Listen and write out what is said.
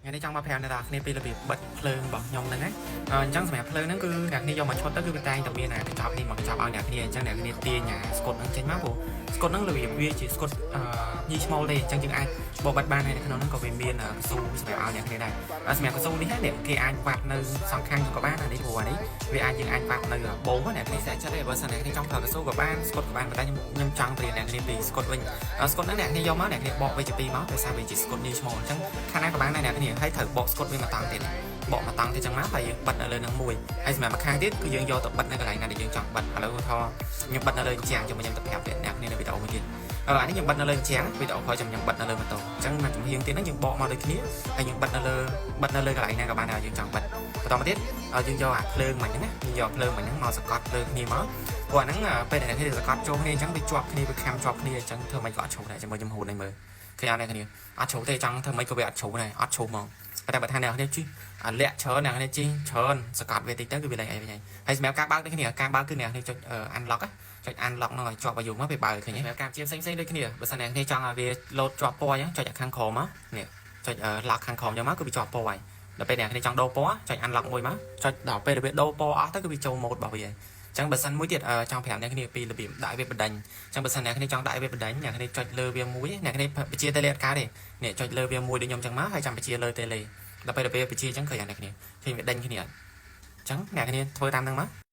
ថ្ងៃនេះចង់មកប្រាប់អ្នកនរគ្នាពីរបៀបបិទភ្លើងរបស់ខ្ញុំហ្នឹងណាអញ្ចឹងសម្រាប់ភ្លើងហ្នឹងគឺអ្នកគ្នាយកមកឈុតទៅគឺវាតែងតែមានអាកញ្ចប់នេះមកកញ្ចប់ឲ្យអ្នកគ្នាអញ្ចឹងអ្នកគ្នាទាញអាស្កុតហ្នឹងចេញមកព្រោះស្កុតហ្នឹងរបៀបវាជាស្កុតអឺញីឈ្មោលទេអញ្ចឹងយើងអាចបបិទបានហើយនៅក្នុងហ្នឹងក៏វាមានកស៊ូសម្រាប់ឲ្យអ្នកគ្នាដែរសម្រាប់កស៊ូនេះហ្នឹងគេអាចវ៉ាត់នៅសងខាងក៏បានអានេះព្រោះអានេះវាអាចយើងអាចវ៉ាត់នៅបងអ្នកគ្នាស្អាតចិត្តទេបើសិនអ្នកគ្នាចង់ប្រើកស៊ូក៏បានស្កុតក៏បានប៉ុន្តែខ្ញុំខ្ញុំចង់ព្រៀនអ្នកគ្នាពីស្កុតវិញស្កុតហ្នឹងអ្នកគ្នាយកមកអ្នកគ្នាបកវាជាពីរមកដោយសារវាជាស្កុតញីឈ្មោលអញ្ចឹងខាងណាក៏បានដែរអ្នកគ្នាហើយត្រូវបកស្កុតវាមកតង់ទៀតបកមកតង់ទៀតចឹងមកហើយយើងបិទនៅលើនឹងមួយហើយសម្រាប់ម្ខាងទៀតគឺយើងយកទៅបិទនៅកន្លែងណាដែលយើងចង់បិទឥឡូវថាខ្ញុំបិទនៅលើជាងចាំខ្ញុំទៅប្រាប់ទៀតអ្នកគ្នានៅវីដេអូមួយទៀតអឺអានេះខ្ញុំបិទនៅលើជាងវីដេអូក្រោយចាំខ្ញុំបិទនៅលើម៉ូតូអញ្ចឹងមកចំហៀងទៀតហ្នឹងយើងបកមកដូចគ្នាហើយយើងបិទនៅលើបិទនៅលើកន្លែងណាក៏បានដែរយើងចង់បិទបន្តមកទៀតយើងយកអាភ្លើងមិញហ្នឹងណាយើងយកភ្លើងមិញហ្នឹងមកសកត់លើគ្នាមកព្រោះអាហ្នឹងពេលដែលអ្នកគ្នាសកត់ចូលគ្នាអញ្ចឹងវាជាប់គ្នាវាខាំជាប់គ្នាអញ្ចឹងធ្វើមិនក៏អត់ជ្រុះដែរចាំមើលខ្ញុំហូតនេះមើលឃើញអត់អ្នកគ្នាអត់ជ្រុះទេចង់ធ្វើមិនក៏វាអត់ជ្រុះដែរអត់ជ្រុះហ្មងតែបើថាអ្នកគ្នាជិះអាលាក់ច្រើនអ្នកគ្នាជិះច្រើនសកត់វាតិចទៅគឺវាលែងអីវិញហើយហើយសម្រាប់ការបើកដូចគ្នាការបើកគឺអ្នកគ្នាចុច unlock ចុច unlock ហ្នឹងឲ្យជាប់ឲ្យយូរមកវាបើកឃើញទេសម្រាប់ការជាផ្សេងផ្សេងដូចគ្នាបើសិនអ្នកគ្នាចង់ឲ្យវាលោតជាប់ពណ៌អញ្ចឹងចុចខាងក្រោមមកនេះចុច lock ខាងក្រោមអញ្ចឹងមកគឺវាជាប់ពណ៌ហើយដល់ពេលអ្នកគ្នាចង់ដូរពណ៌ចុច unlock មួយមកចុចដល់ពេលវាដូរពណ៌អស់ទៅគឺវាចូល mode របស់វាហើយចឹងបើសិនមួយទៀតចង់ប្រាប់អ្នកគ្នាពីរបៀបដាក់វាបណ្ដេញចឹងបើសិនអ្នកគ្នាចង់ដាក់វាបណ្ដេញអ្នកគ្នាចុចលើវាមួយអ្នកគ្នាបញ្ជា tele អត់កើតទេនេះចុចលើវាមួយដូចខ្ញុំចឹងមកហើយចាំបញ្ជាលើ tele ដល់ពេលបញ្ជាចឹងឃើញអ្នកគ្នាឃើញវាដេញគ្នាអត់ចឹងអ្នកគ្នាធ្វើតាមហ្នឹងមក។